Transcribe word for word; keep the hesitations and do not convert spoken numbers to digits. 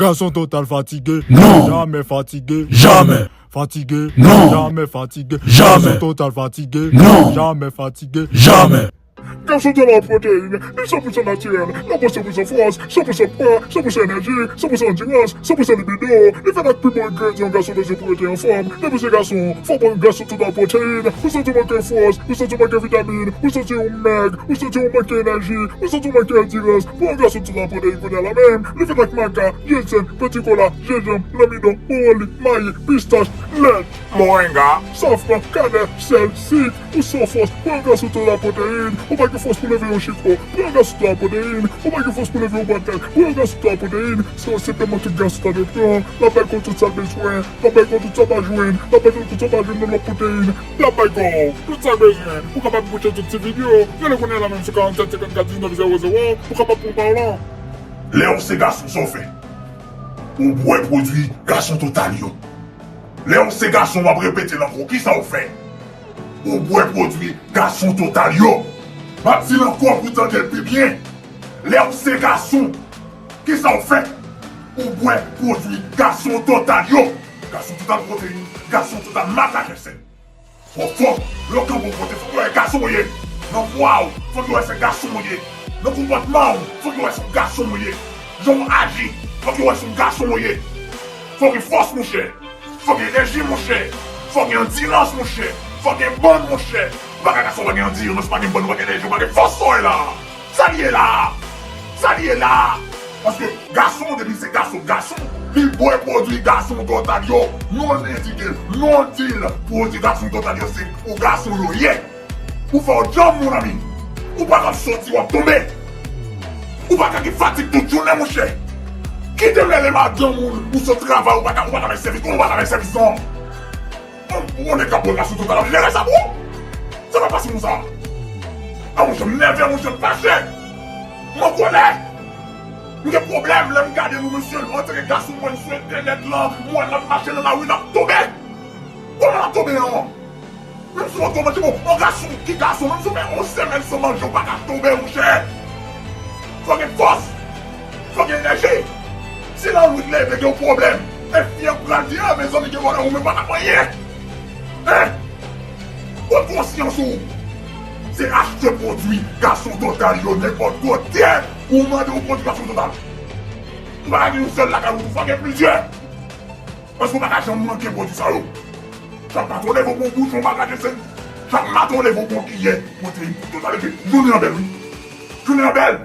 Gason Total fatige. Non. Jamè fatige. Jamè. Fatige. Non. Jamè fatige. Jamè. Gason Total fatige. Non. Jamè fatige. Jamè. Gason Total proteyin, li san pou san natirèl, nan pou san pou san fòs, san pou san pwa, san pou san enèji, san pou san andirans, san pou san libido. Li fèt ak pi bon engredyan yon gason bezwen pou rete anfòm. Depi se gason, fò w pran Gason Total proteyin. Ou santi w manke fòs, ou santi w manke vitamin, ou santi w mèg, ou santi w manke enèji, ou santi w manke andirans. Pran Gason Total proteyin kounye a la menm. Li fèt ak maca, jènsèn, pètikola, jenjanm, lanmidon, bwowoli, mayi, pistach, lèt, moringa, safran, kanèl, sèl, sik. Ou san fòs, pran Gason Total proteyin. Ou pa gen fòs pou leve yon chifon, pran Gason Total proteyin. Ou pa gen fòs pou leve yon bwat tèt, pran Gason Total proteyin. Se yon sipleman tout gason ta dwe pran. L ap bay kò tout sa l bezwen. L ap bay kò tout sa w pa jwenn. L ap bay kò tout sa w pa jwenn nan lòt proteyin. L ap bay kò w tout sa w bezwen. Ou kapab kouche tout ti videyo. Rele kounye a la menm sou karanntsèt senkannkat diznèf zewo zewo. Ou kapab pran pawòl lan. Lè w se gason, sa w fè? Ou bwè pwodui Gason Total yo. Lè w se gason, m ap repete l ankò, kisa w fè? Ou bwè pwodui Gason Total yo. M ap di l ankò pou w tande l pi byen. Lè w se gason, kisa w fè? Ou bwè pwodui Gason Total yo. Gason Total proteyin, Gason Total maca jènsèn. Fò, fò, lè w kanpe yon kote, fòk yo wè gason w ye. Nan vwa w, fòk yo wè se gason w ye. Nan konpòtman w, fòk yo wè se yon gason w ye. Jan w aji, fòk yo wè se yon gason w ye. Fò w gen fòs, monchè. Fò w gen enèji, monchè. Fò w gen andirans, monchè. Fò w gen bann, monchè. Ou pa ka gason, ou pa gen andirans, ou pa gen bann, ou pa gen enèji, ou pa gen fòs, sa w ye la. Sa l ye la a? Sa l ye la a? Paske gason, depi se gason, gason, li bwè pwodui Gason Total yo. Nou endike l, nou di l, pwodui Gason Total yo, se pou gason yo ye. Ou fè w djanm, mon ami. Ou pa ka soti, w ap tonbe. Ou pa ka gen fatig tout jounen, monchè. Kite m rele madanm ou, ou sot travay, ou pa ka, ou pa ka bay sèvis, kòman ou pa ka bay sèvis non? Ou, ou konnen k ap bwè Gason Total ap jere sa pou ou? Sa pa fasil konsa. A, monchè, m nève, monchè, m fache. M an kòlè. M gen pwoblèm lè m gade nou, mesye, nou antre gason mwen sou entènèt lan, m wè n ap mache nan lari, n ap tonbe. Kòman n ap tonbe an? Menm si w antre manje, bon, yon gason ki gason, menm si w fè yon semèn san manje, ou pa ka tonbe, monchè. Fò gen fòs. Fò gen enèji. Si lannuit leve gen yon pwoblèm, e fi an pral di, a, mezanmi, gen pwoblèm, ou menm pa ka fè anyen. Hein? Pran konsyans ou. Se achte pwodui Gason Total yo nenpòt kote. Ou mande yon pwodui Gason Total. Ou pa ka gen yon sèl lakay ou, fò gen plizyè. Paske ou pa ka janm manke pwodui sa yo. Chak maten w leve w pran yon bouchon bagay de sèl. Chak maten w leve w pran yon kiyè pwoteyin Total epi jounen an bèl, wi. Jounen an bèl.